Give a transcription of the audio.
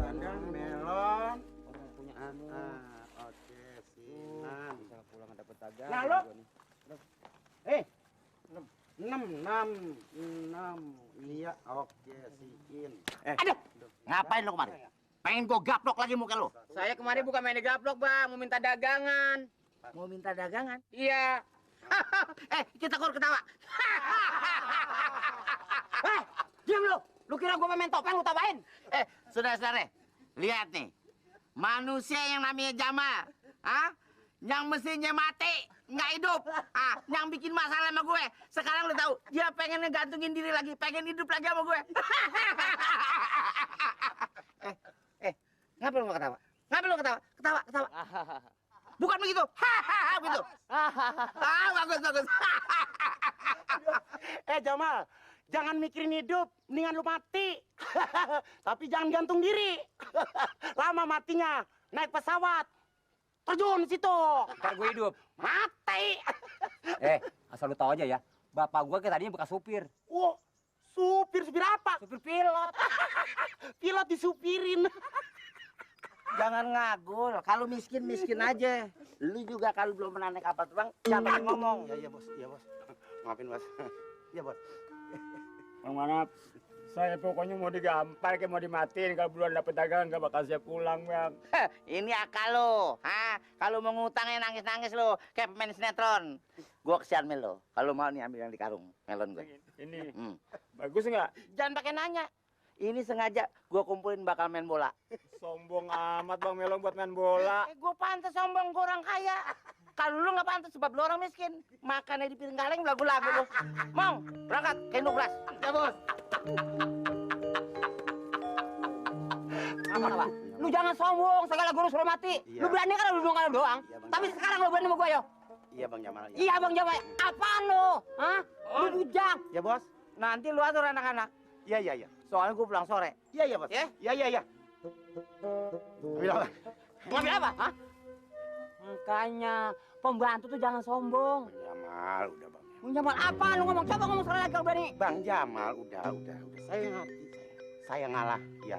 Bandeng, melon. Orang punya ilmu. Oke, sinan. Bisa pulang dapat dagang. Nah, lo? enam. Iya, oke, siin. Aduh, ngapain lo kemarin? Pengen gua gaplok lagi muka lo. Saya kemarin bukan main gaplok, Bang, mau minta dagangan. Mau minta dagangan? Iya. Kita kor ketawa. Diam lu. Lu kira gua main topeng lu tawain? Saudara-saudara, lihat nih. Manusia yang namanya Jamal, yang mestinya mati, nggak hidup, yang bikin masalah sama gue. Sekarang lu tahu, dia pengen ngegantungin diri lagi, pengen hidup lagi sama gue. Ngapa lu nggak ketawa? Ngapa lu ketawa? Ketawa. Bukan begitu. Begitu. Bagus. Jamal, jangan mikirin hidup, mendingan lu mati. Tapi jangan gantung diri. Lama matinya, naik pesawat. Terjun situ. Ntar gue hidup. Mati. Asal lu tahu aja ya. Bapak gua kayak tadinya bekas supir. Wow, supir apa? Supir pilot. Pilot disupirin. Jangan ngagul. Kalau miskin aja. Lu juga kalau belum pernah naik kapal terbang, jangan ngomong. Iya, bos. Maafin, bos. Iya, bos. Bang Manap, saya pokoknya mau digampar kayak mau dimatiin. Kalau belum dapat dagangan nggak bakal saya pulang, Bang. Ini akal lo. Kalau mau ngutangnya nangis lo. Kayak pemain sinetron. Gua kesian mel lo. Kalau mau nih ambil yang di karung. Melon gue. Ini bagus nggak? Jangan pakai nanya. Ini sengaja gua kumpulin bakal main bola. Sombong amat Bang Melong buat main bola. Gua pantas sombong, gua orang kaya. Kalau lu nggak pantas sebab lu orang miskin. Makannya di piring kaleng lagu-lagu lu. Mong, berangkat ke Indogras. Ya, bos. Apa? Lu jangan sombong, segala guru suruh mati. Iya. Lu berani kan lu doang. Iya, Bang. Tapi sekarang lu berani sama gua, yo. Iya, Bang Jamal. Iya, Bang Jamal. Apaan lu? Hah? Lu bujang. Ya, bos. Nanti lu atur anak-anak. Iya. Soalnya gua pulang sore. Iya, bos. Ya? Iya. Ambil apa? Ngambil apa? Hah? Makanya pembantu tuh jangan sombong. Bang Jamal, udah, Bang. Bang Jamal, apa lu ngomong? Coba ngomong sekali lagi kalau berani. Bang Jamal, udah. Saya ngerti, saya ngalah, ya.